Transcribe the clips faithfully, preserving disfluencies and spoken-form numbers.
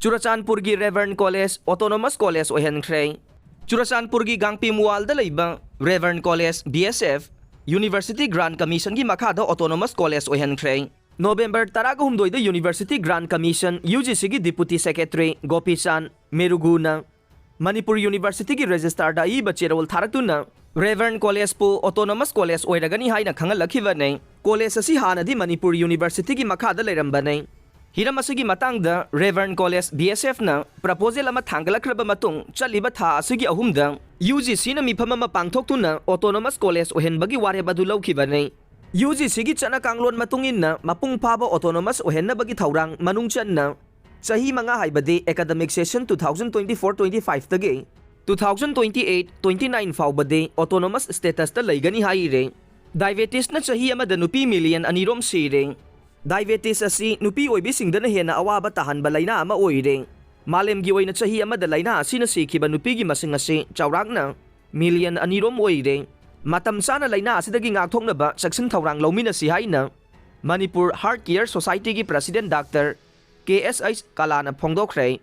ꯆꯨꯔꯆꯥꯟꯄꯨꯔꯒꯤ ꯔꯦꯚꯔꯟ college autonomous college ꯑꯣꯏꯍꯟꯈ꯭ꯔꯦ꯫ ꯆꯨꯔꯆꯥꯟꯄꯨꯔꯒꯤ ꯒꯥꯡꯄꯤꯝꯋꯥꯜꯗ ꯂꯩꯕ ꯔꯦꯚꯔꯟ ꯀꯣꯂꯦꯖ, ꯕꯤ ꯑꯦꯁ ꯑꯦꯐ, ꯌꯨꯅꯤꯚꯔꯁꯤꯇꯤ ꯒ꯭ꯔꯥꯟ ꯀꯃꯤꯁꯟꯒꯤ ꯃꯈꯥꯗ ꯑꯣꯇꯣꯅꯣꯃꯁ ꯀꯣꯂꯦꯖ ꯑꯣꯏꯍꯟꯈ꯭ꯔꯦ꯫ ꯅꯣꯕꯦꯝꯕꯔ ꯇꯔꯥꯒ ꯍꯨꯝꯗꯣꯏꯗ ꯌꯨꯅꯤꯚꯔꯁꯤꯇꯤ ꯒ꯭ꯔꯥꯟ ꯀꯃꯤꯁꯟ, ꯌꯨ ꯖꯤ ꯁꯤꯒꯤ ꯗꯤꯄꯨꯇꯤ ꯁꯦꯀ꯭ꯔꯦꯇꯔꯤ ꯒꯣꯄꯤꯆꯥꯟ ꯃꯦꯔꯨꯒꯨꯅ ꯃꯅꯤꯄꯨꯔ ꯌꯨꯅꯤꯚꯔꯁꯤꯇꯤꯒꯤ ꯔꯦꯖꯤꯁꯇ꯭ꯔꯥꯔꯗ ꯑꯏꯕ ꯆꯦꯔꯣꯜ ꯊꯥꯔꯛꯇꯨꯅ ꯔꯦꯚꯔꯟ ꯀꯣꯂꯦꯖꯄꯨ ꯑꯣꯇꯣꯅꯣꯃꯁ ꯀꯣꯂꯦꯖ ꯑꯣꯏꯔꯒꯅꯤ ꯍꯥꯏꯅ ꯈꯪꯍꯜꯂꯛꯈꯤꯕꯅꯤ꯫ ꯀꯣꯂꯦꯖ ꯑꯁꯤ ꯍꯥꯟꯅꯗꯤ ꯃꯅꯤꯄꯨꯔ ꯌꯨꯅꯤꯚꯔꯁꯤꯇꯤꯒꯤ ꯃꯈꯥꯗ ꯂꯩꯔꯝꯕꯅꯤ꯫ ꯍꯤꯔꯝ ꯑꯁꯤꯒꯤ ꯃꯇꯥꯡꯗ ꯔꯦꯚꯔꯟ ꯀꯣꯂꯦꯖ, ꯕꯤ ꯑꯦꯁ ꯑꯦꯐꯅ ꯄ꯭ꯔꯄꯣꯖꯦꯜ ꯑꯃ ꯊꯥꯡꯒꯠꯂꯛꯈ꯭ꯔꯕ ꯃꯇꯨꯡ, ꯆꯠꯂꯤꯕ ꯊꯥ ꯑꯁꯤꯒꯤ ꯑꯍꯨꯝꯗ ꯌꯨ ꯖꯤ ꯁꯤꯅ ꯃꯤꯐꯝ ꯑꯃ ꯄꯥꯡꯊꯣꯛꯇꯨꯅ ꯑꯣꯇꯣꯅꯣꯃꯁ ꯀꯣꯂꯦꯖ ꯑꯣꯏꯍꯟꯕꯒꯤ ꯋꯥꯔꯦꯞ ꯑꯗꯨ ꯂꯧꯈꯤꯕꯅꯤ꯫ ꯌꯨ ꯖꯤ ꯁꯤꯒꯤ ꯆꯠꯅ ꯀꯥꯡꯂꯣꯟ ꯃꯇꯨꯡ ꯏꯟꯅ ꯃꯄꯨꯡ ꯐꯥꯕ ꯑꯣꯇꯣꯅꯣꯃꯁ ꯑꯣꯏꯍꯟꯅꯕꯒꯤ ꯊꯧꯔꯥꯡ ꯃꯅꯨꯡ ꯆꯟꯅ ꯆꯍꯤ ꯃꯉꯥ, ꯍꯥꯏꯕꯗꯤ academic session two thousand twenty-four twenty-five ꯇꯒꯤ two thousand twenty-eight twenty-nine ꯐꯥꯎꯕꯗꯤ ꯑꯣꯇꯣꯅꯣꯃꯁ ꯁ꯭ꯇꯦꯇꯁꯇ ꯂꯩꯒꯅꯤ ꯍꯥꯏꯔꯦ꯫ ꯗꯥꯏꯕꯦꯇꯤꯁꯅ ꯆꯍꯤ ꯑꯃꯗ ꯅꯨꯄꯤ ꯃꯤꯂꯤꯌꯟ ꯑꯅꯤꯔꯣꯝ ꯁꯤꯔꯦ꯫ ꯗꯥꯏꯕꯦꯇꯤꯁ ꯑꯁꯤ ꯅꯨꯄꯤ ꯑꯣꯏꯕꯤꯁꯤꯡꯗꯅ ꯍꯦꯟꯅ ꯑꯋꯥꯕ ꯇꯥꯍꯟꯕ ꯂꯥꯏꯅꯥ ꯑꯃ ꯑꯣꯏꯔꯦ꯫ ꯃꯥꯂꯦꯝꯒꯤ ꯑꯣꯏꯅ ꯆꯍꯤ ꯑꯃꯗ ꯂꯥꯏꯅꯥ ꯑꯁꯤꯅ ꯁꯤꯈꯤꯕ ꯅꯨꯄꯤꯒꯤ ꯃꯁꯤꯡ ꯑꯁꯤ ꯆꯥꯎꯔꯥꯛꯅ ꯃꯤꯂꯤꯌꯟ ꯑꯅꯤꯔꯣꯝ ꯑꯣꯏꯔꯦ꯫ ꯃꯇꯝ ꯆꯥꯅ ꯂꯥꯏꯅꯥ ꯑꯁꯤꯗꯒꯤ ꯉꯥꯛꯊꯣꯛꯅꯕ ꯆꯦꯛꯁꯤꯟ ꯊꯧꯔꯥꯡ ꯂꯧꯃꯤꯟꯅꯁꯤ ꯍꯥꯏꯅ ꯃꯅꯤꯄꯨꯔ ꯍꯥꯔꯠ ꯀꯤꯌꯔ ꯁꯣꯁꯥꯏꯇꯤꯒꯤ ꯄ꯭ꯔꯁꯤꯗꯦꯟ ꯗꯥꯛꯇꯔ ꯀꯦ ꯑꯦꯁ ꯑꯩꯆ ꯀꯂꯥꯅ ꯐꯣꯡꯗꯣꯛꯈ꯭ꯔꯦ꯫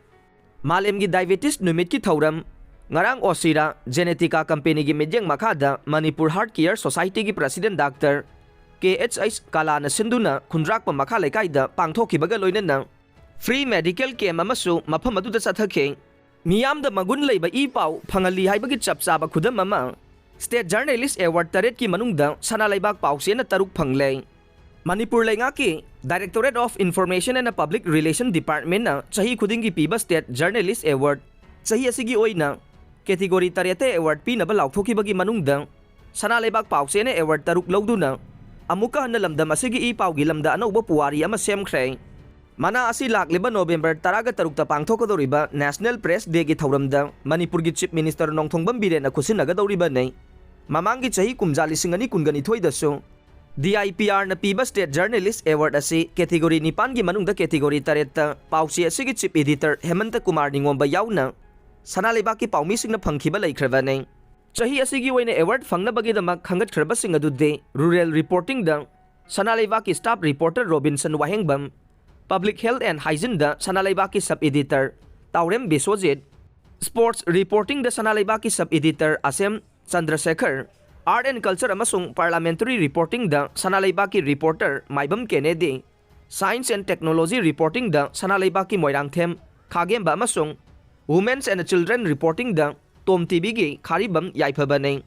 ꯃꯥꯂꯦꯝꯒꯤ ꯗꯥꯏꯕꯦꯇꯤꯁ ꯅꯨꯃꯤꯠꯀꯤ ꯊꯧꯔꯝ ꯉꯔꯥꯡ ꯑꯣꯁꯤꯔꯥ ꯖꯦꯅꯦꯇꯤꯀꯥ ꯀꯝꯄꯦꯅꯤꯒꯤ ꯃꯤꯠꯌꯦꯡ ꯃꯈꯥꯗ ꯃꯅꯤꯄꯨꯔ ꯍꯥꯔꯠ ꯀꯤꯌꯔ ꯁꯣꯁꯥꯏꯇꯤꯒꯤ ꯄ꯭ꯔꯁꯤꯗꯦꯟ ꯗꯥꯛꯇꯔ ꯀꯦ ꯑꯩꯆ ꯑꯩꯆ ꯀꯂꯥꯅ ꯁꯤꯟꯗꯨꯅ ꯈꯨꯟꯗ꯭ꯔꯥꯛꯄ ꯃꯈꯥ ꯂꯩꯀꯥꯏꯗ ꯄꯥꯡꯊꯣꯛꯈꯤꯕꯒ ꯂꯣꯏꯅꯅ ꯐ꯭ꯔꯤ ꯃꯦꯗꯤꯀꯦꯜ ꯀꯦꯝ ꯑꯃꯁꯨ ꯃꯐꯝ ꯑꯗꯨꯗ ꯆꯠꯊꯈꯤ꯫ ꯃꯤꯌꯥꯝꯗ ꯃꯒꯨꯟ ꯂꯩꯕ ꯏ ꯄꯥꯎ ꯐꯪꯍꯜꯂꯤ ꯍꯥꯏꯕꯒꯤ ꯆꯞ ꯆꯥꯕ ꯈꯨꯗꯝ ꯑꯃ, ꯁ꯭ꯇꯦꯠ ꯖꯔꯅꯦꯂꯤꯁ ꯑꯦꯋꯥꯔꯗ ꯇꯔꯦꯠꯀꯤ ꯃꯅꯨꯡꯗ ꯁꯅꯥ ꯂꯩꯕꯥꯛ ꯄꯥꯎꯆꯦꯅ ꯇꯔꯨꯛ ꯐꯪꯂꯦ꯫ ꯃꯅꯤꯄꯨꯔ ꯂꯩꯉꯥꯛꯀꯤ Directorate of Information and Public Relation Department ꯅ ꯆꯍꯤ ꯈꯨꯗꯤꯡꯒꯤ ꯄꯤꯕ ꯁ꯭ꯇꯦꯠ ꯖꯔꯅꯦꯂꯤꯁ ꯑꯦꯋꯥꯔꯗ ꯆꯍꯤ ꯑꯁꯤꯒꯤ ꯑꯣꯏꯅ ꯀꯦꯇꯤꯒꯣꯔꯤ ꯇꯔꯦꯠꯇ ꯑꯦꯋꯥꯔꯗ ꯄꯤꯅꯕ ꯂꯥꯎꯊꯣꯛꯈꯤꯕꯒꯤ ꯃꯅꯨꯡꯗ ꯁꯅꯥ ꯂꯩꯕꯥꯛ ꯄꯥꯎꯆꯦꯅ ꯑꯦꯋꯥꯔꯗ ꯇꯔꯨꯛ ꯂꯧꯗꯨꯅ ꯑꯃꯨꯛꯀ ꯍꯟꯅ ꯂꯝꯗꯝ ꯑꯁꯤꯒꯤ ꯏ ꯄꯥꯎꯒꯤ ꯂꯝꯗ ꯑꯅꯧꯕ ꯄꯨꯋꯥꯔꯤ ꯑꯃ ꯁꯦꯝꯈ꯭ꯔꯦ꯫ ꯃꯅꯥ ꯑꯁꯤ ꯂꯥꯛꯂꯤꯕ ꯅꯣꯕꯦꯝꯕꯔ ꯇꯔꯥꯒ ꯇꯔꯨꯛꯇ ꯄꯥꯡꯊꯣꯛꯀꯗꯧꯔꯤꯕ National Press Day ꯒꯤ ꯊꯧꯔꯝꯗ ꯃꯅꯤꯄꯨꯔꯒꯤ Chief Minister ꯅꯣꯡꯊꯣꯝꯕꯝ ꯕꯤꯔꯦꯟꯅ ꯈꯨꯠꯁꯤꯟꯅꯒꯗꯧꯔꯤꯕꯅꯤ꯫ ꯃꯃꯥꯡꯒꯤ ꯆꯍꯤ ꯀꯨꯝꯖꯥ ꯂꯤꯁꯤꯡ ꯑꯅꯤ ꯀꯨꯟꯒ ꯅꯤꯊꯣꯏꯗꯁꯨ D I P R ꯅ ꯄꯤꯕ ꯁ꯭ꯇꯦꯠ ꯖꯔꯅꯦꯂꯤꯁ ꯑꯦꯋꯥꯔꯗ ꯑꯁꯤ ꯀꯦꯇꯤꯒꯣꯔꯤ ꯅꯤꯄꯥꯟꯒꯤ ꯃꯅꯨꯡꯗ ꯀꯦꯇꯤꯒꯣꯔꯤ ꯇꯔꯦꯠꯇ ꯄꯥꯎꯆꯦ ꯑꯁꯤꯒꯤ ꯆꯤꯐ ꯏꯗꯤꯇꯔ ꯍꯦꯃꯟꯇ ꯀꯨꯃꯥꯔ ꯅꯤꯉꯣꯝꯕ ꯌꯥꯎꯅ ꯁꯅꯥ ꯂꯩꯕꯥꯛꯀꯤ ꯄꯥꯎꯃꯤꯁꯤꯡꯅ ꯐꯪꯈꯤꯕ ꯂꯩꯈ꯭ꯔꯕꯅꯤ꯫ ꯆꯍꯤ ꯑꯁꯤꯒꯤ ꯑꯣꯏꯅ ꯑꯦꯋꯥꯔꯗ ꯐꯪꯅꯕꯒꯤꯗꯃꯛ ꯈꯟꯒꯠꯈ꯭ꯔꯕꯁꯤꯡ ꯑꯗꯨꯗꯤ ꯔꯨꯔꯦꯜ ꯔꯤꯄꯣꯔꯇꯤꯡꯗ ꯁꯅꯥ ꯂꯩꯕꯥꯛꯀꯤ staff reporter Robinson Wahengbam, Public Health and Hygiene ꯗ ꯁꯅꯥ ꯂꯩꯕꯥꯛꯀꯤ Sub Editor ꯇꯥꯎꯔꯦꯝ Biswajit, Sports Reporting ꯗ ꯁꯅꯥ ꯂꯩꯕꯥꯛꯀꯤ Sub Editor ꯑꯁꯦꯝ ꯆꯟꯗ꯭ꯔꯁꯦꯈꯔ, Art and Culture ꯑꯃꯁꯨꯡ Parliamentary Reporting ꯗ ꯁꯅꯥ ꯂꯩꯕꯥꯛꯀꯤ Reporter Maibam ꯀꯦꯅꯦꯗꯤ, Science and Technology Reporting ꯗ ꯁꯅꯥ ꯂꯩꯕꯥꯛꯀꯤ ꯃꯣꯏꯔꯥꯡꯊꯦꯝ ꯈꯥꯒꯦꯝꯕ ꯑꯃꯁꯨꯡ Women's and Children Reporting the Tom ꯇꯤꯚꯤꯒꯤ ꯈꯥꯔꯤꯕꯝ ꯌꯥꯏꯐꯕꯅꯤ꯫